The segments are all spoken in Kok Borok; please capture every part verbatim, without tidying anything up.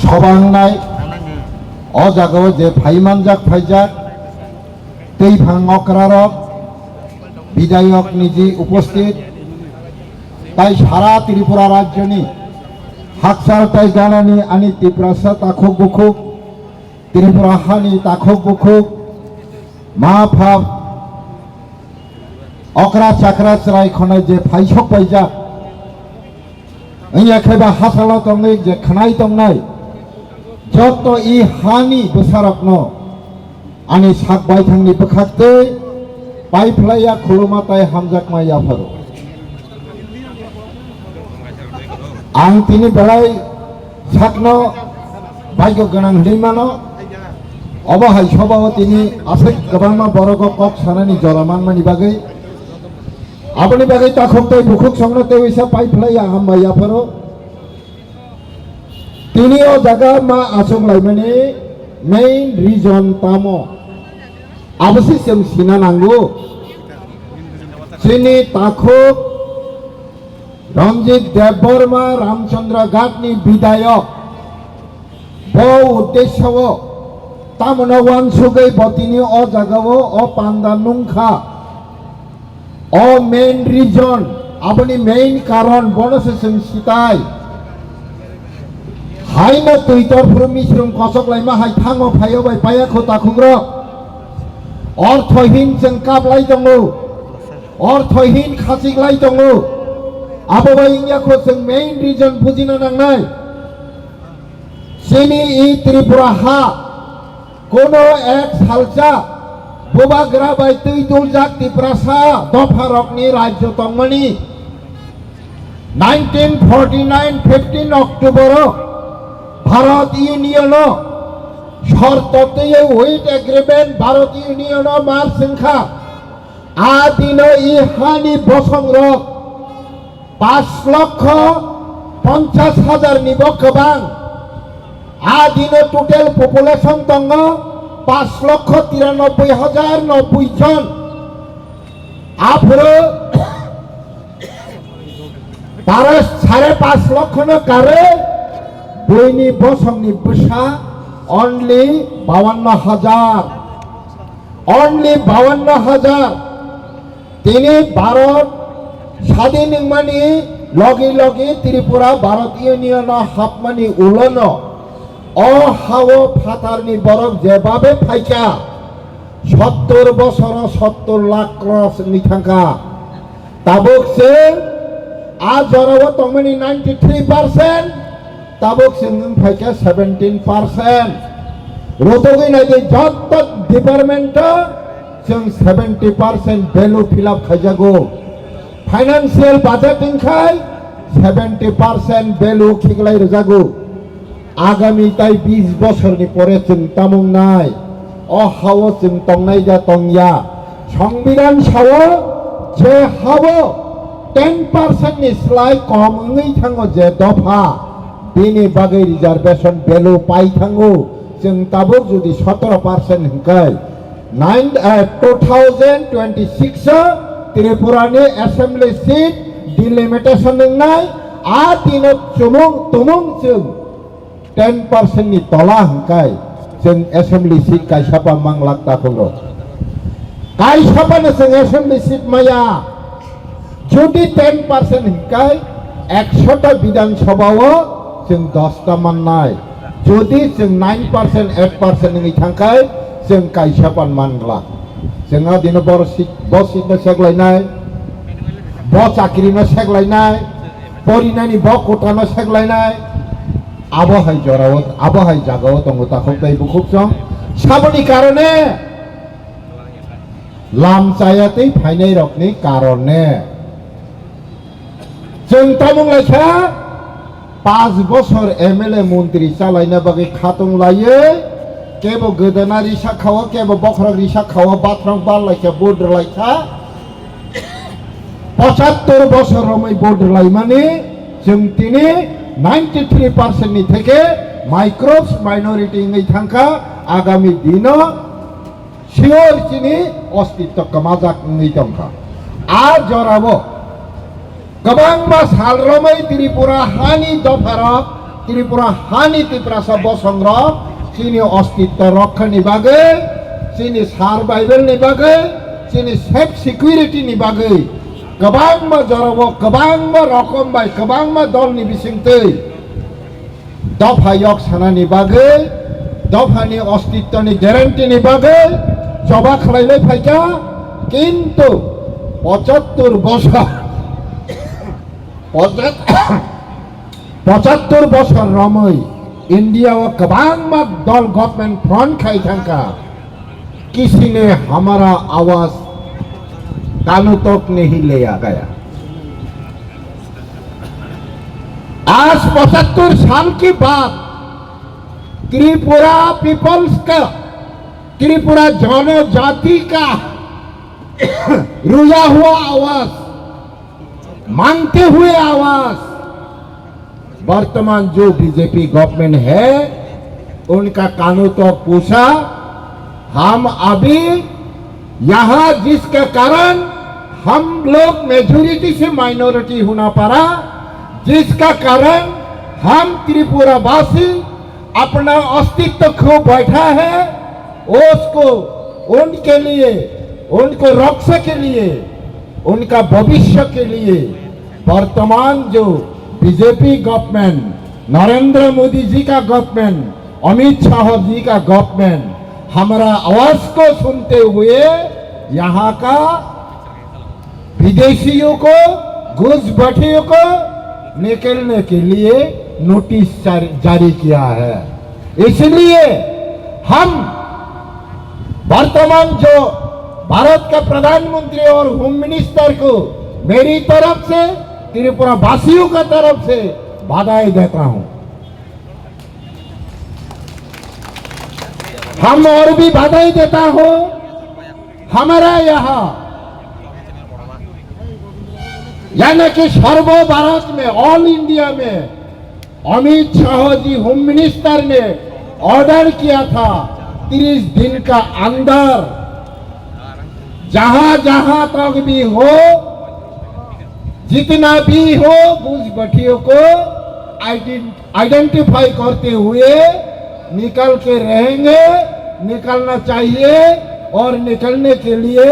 Soba wngnai, o jagao je phaimanjak phaijak, tei phang okrarok, bidayok niji upasthit, tai sara Tripura rajyoni hakchal tai ganani ani Tiprasa takhuk bukhuk, Tripura hani takhuk bukhuk, ma pha okra chakra chwrai khonai je phaisok paijak, wngya khe ba hachalo tongwi je khwnai tongnai, joto i hani bwsarokno ani sak baithangni bwkhaktwi pai phlaiya khuluma tai hamjakma yapharo. Ang tini belai sakno bhagyo gwnang hinwi mano. Obo hai sobao tini aswk kwbangma borok o kok sanani jora manmani bagwi. Aboni bagwi takhuk tei bukhuk songno tei uisa pai phlai ya hambai yapharo. Tini o jaga ma achuk laimani main reason tamo? Abo se chwng sina nango. Chini takhuk Ranjit Debbarma Ramchandra Ghat ni bidayok bo uddesyo o tamoni uansugwi bo tini o jaga o, o panda nungkha. O main reason, aboni main karon bono se chwng sitai. Haino twi torphuru misrum kosok laima hai thango phaio bai paya kho takhukrok. Orthohin chwng kap lai tongo. Orthohin khachik lai tongo. Abo bai wngya kho chwng main reason bujina nangnai. Chini i Tripura ha kono ek salsa bubagra bai twi tuljak Tiprasa dopharokni rajyo tongmani. Nineteen forty nine fifteen October o Bharat Union o shorto twiwi wheat agreement Bharat Union o ma swngkha. A dino i hani bosongrok pash lokho ponchash hajar ni bo kwbang. A dino total population tongo pash lokho tiranobboi hajar nobboi jon. Aphuru pare sare pash lokho no kare buini bosongni bwsa only bawanno hajar. Only bawanno hajar. Tini Bharat sadin wngmani logi logi Tripura Bharat Union o hapmani ulono o hao phatarni borok jebabe phaikha, sottor bosoro sottor lakh cross wngwi thangkha. Tabuk chwng a jorao tongmani ninety three percent, tabuk chwng wng phaikha seventeen percent. Rotogwi naidi jotto department o chwng seventy percent value fill up khaijago. Financial budget wngkhai seventy percent value khiklai rwjago. Agami tai bis bosorni pore chwng tamung nai, o hao chwng tongnai da tongya. Songbidan sao je hao ten percent ni slai kom wngwi thango je dopha, bini bagwi reservation value pai thango. Chwng tabuk jodi sotoro percent hwnkhe, nine, eh, two thousand twenty-six o Tripura ni assembly seat delimitation wngnai, a dino chumung tumung chwng ten percent ni tola hwnkhe chwng assembly seat kaisa pa manglak takhukro. Kaisa pa no chwng assembly seat maya. Jodi ten percent hwnkhe ekshota Bidhan Sabha o chwng dosta mannai. Jodi chwng nine percent, eight percent wngwi thangkhe chwng kaisa pan manglak. Chwng a dino bor seat, bo seat no seklainai, bo chakri no seklainai, porinani bo kota no seklainai. Abo hai jorao, abo hai jagao tongo takhuk tei bukhuk song. Saboni karone lam chaya tei phainai rokni karone. Chwng tamung lai kha, paanch bosor M L A montri chalaina bagwi khatung laiwi, kebo gwdana risa khao, kebo bokhorok risa khao, bathrok bal lai kha, vote rwlai kha. Pochattor bosor romwi vote rwlaimani chwng tini ninety three percent ni theke microbes minority wngwi thangkha, agami dino sure chini ostitto kwmajak wngwi tongkha. A jorao kwbangma sal romwi Tripura hani dopharok Tripura hani Tiprasa bosongrok chini ostitto rokha ni bagwi, chini survival ni bagwi, chini self security ni bagwi kwbangma jorao kwbangma rokom bai kwbangma dol ni bisingtwi dopha yok sanani bagwi, dophani ostitto ni guarantee ni bagwi choba khlaiwi phaikha, kintu pochattor bosor, pochat-, pochattor bosor romwi India o kwbangma dol government front khai thangkha, kisi ne hamara awaz kanu tak nahi liya gaya. आज पचहत्तर साल के बाद त्रिपुरा पीपल्स का, त्रिपुरा जनजाति का रोया हुआ आवाज, मांगते हुए आवाज, वर्तमान जो बीजेपी गवर्नमेंट है, उनका कानून तो पूछा, हम अभी यहाँ जिसका कारण हम लोग मेजोरिटी से माइनॉरिटी होना पड़ा, जिसका कारण हम त्रिपुरावासी अपना अस्तित्व खो बैठा है, उसको, उनके लिए, उनको रक्षा के लिए, उनका भविष्य के लिए वर्तमान जो बीजेपी गवर्नमेंट, नरेंद्र मोदी जी का गवर्नमेंट, अमित शाह जी का गवर्नमेंट हमारा आवाज को सुनते हुए यहाँ का विदेशियों को, घुसपैठियों को निकलने के लिए नोटिस जारी, जारी किया है। इसलिए हम वर्तमान जो भारत का प्रधानमंत्री और होम मिनिस्टर को मेरी तरफ से, त्रिपुरा वासियों का तरफ से बधाई देता हूँ। हम और भी बधाई देता हूँ, हमारा यहाँ यानी कि सर्व भारत में, ऑल इंडिया में अमित शाह जी होम मिनिस्टर ने ऑर्डर किया था, तीस दिन का अंदर जहां जहां तक भी हो, जितना भी हो, घुसपैठियों को आइडें-, आइडेंटिफाई करते हुए निकल के रहेंगे, निकलना चाहिए। और निकलने के लिए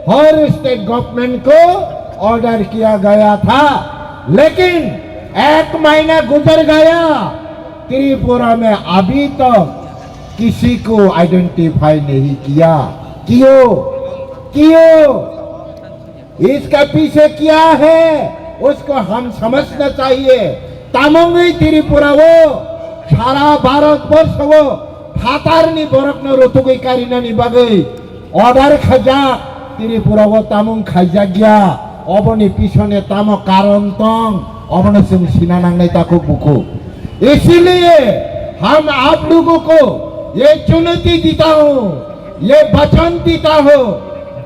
हर स्टेट गवर्नमेंट को ऑर्डर किया गया था, लेकिन एक महीना गुजर गया, त्रिपुरा में अभी तक किसी को आइडेंटिफाई नहीं किया। क्यों? क्यों? इसका पीछे क्या है, उसको हम समझना चाहिए। Tamungwi Tripura o, sara Bharat borsho o, phatar ni borok no rutugwi karinani bagwi order khaijak, Tripura o tamung khaijak ya, oboni pisone tamo karon tong, obono chwng sina nangnai takhuk bukhuk. इसीलिए हम आप लोगों को ये चुनौती देता हूँ, ये वचन देता हूँ,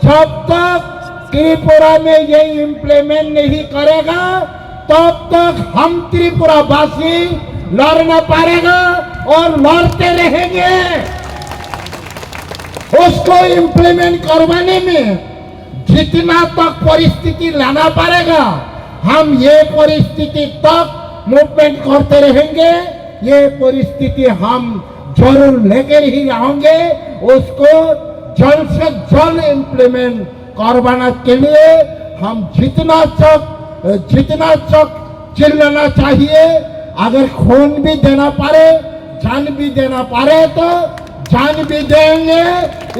जब तक त्रिपुरा में ये इम्प्लीमेंट नहीं करेगा, तब तक हम त्रिपुरावासी लड़ना पड़ेगा और लड़ते रहेंगे। उसको इम्प्लीमेंट करवाने में जितना तक परिस्थिति लाना पड़ेगा, हम ये परिस्थिति तक मूवमेंट करते रहेंगे। ये परिस्थिति हम जरूर लेकर ही रहेंगे। उसको जल्द से जल्द इम्प्लीमेंट करवाने के लिए हम जितना चक, जितना चक चिल्लाना चाहिए। अगर खून भी देना पड़े, जान भी देना पड़े तो जान भी देंगे।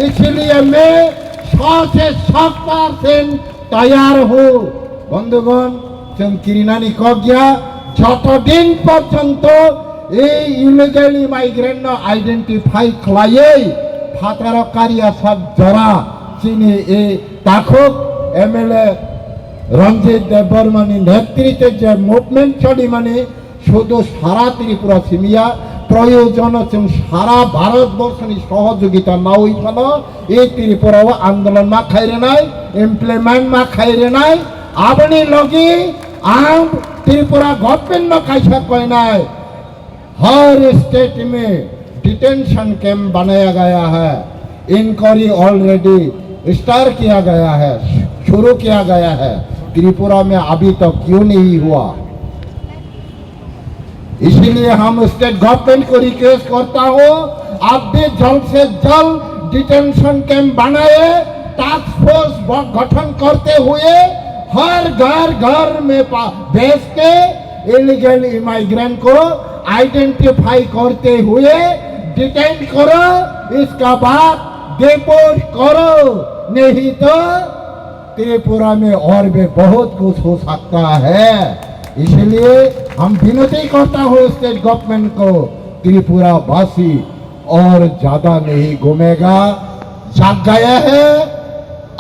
इसलिए मैं सौ से सौ परसेंट तैयार हूँ। বন্ধুগণ, जों किरिनानि कक गया, जतदिन पर्यन्त এই ইলিগেল ইমাইগ্রেন্ট नो आइडेंटिफाई ख्लायै फातारो कारिया sak jora chini এই ताखुक एमएलए रंजित देबबर्मानि नेतृत्वे जे मुभमेंट चलिमानि শুধু সারা ত্রিপুরা simi ya, প্রয়োজন जों সারা ভারতবর্ষनि সহযোগিতা নাওই phano এই ত্রিপুরাও আন্দোলন ma khairwnai, implement ma khairwnai। Aboni logi ang Tripura government no kaisa koinai, हर स्टेट में डिटेंशन कैंप बनाया गया है, इंक्वायरी ऑलरेडी स्टार्ट किया गया है, शुरू किया गया है। त्रिपुरा में अभी तक क्यों नहीं हुआ? इसीलिए हम स्टेट गवर्नमेंट को रिक्वेस्ट करता हूँ, आप भी जल्द से जल्द डिटेंशन कैंप बनाए, टास्क फोर्स ब-, गठन करते हुए हर घर घर में पा-, भेज के इलीगल इमिग्रेंट को आइडेंटिफाई करते हुए डिटेन करो, इसका बाद डिपोर्ट करो, नहीं तो त्रिपुरा में और भी बहुत कुछ हो सकता है। इसलिए हम विनती करता हूँ स्टेट गवर्नमेंट को, त्रिपुरा वासी और ज्यादा नहीं घूमेगा, जाग गया है,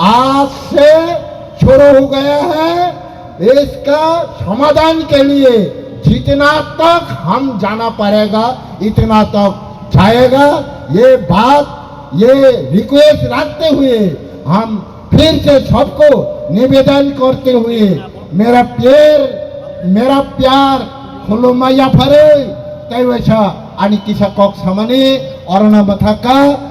आज से शुरू हो गया है। इसका समाधान के लिए जितना तक हम जाना पड़ेगा, इतना तक जाएगा। ये बात, ये रिक्वेस्ट रखते हुए हम फिर से सबको निवेदन करते हुए, मेरा प्यार, मेरा प्यार, khulumma yapharwi, tei waisa ani kisa kok samani, orona mathaka.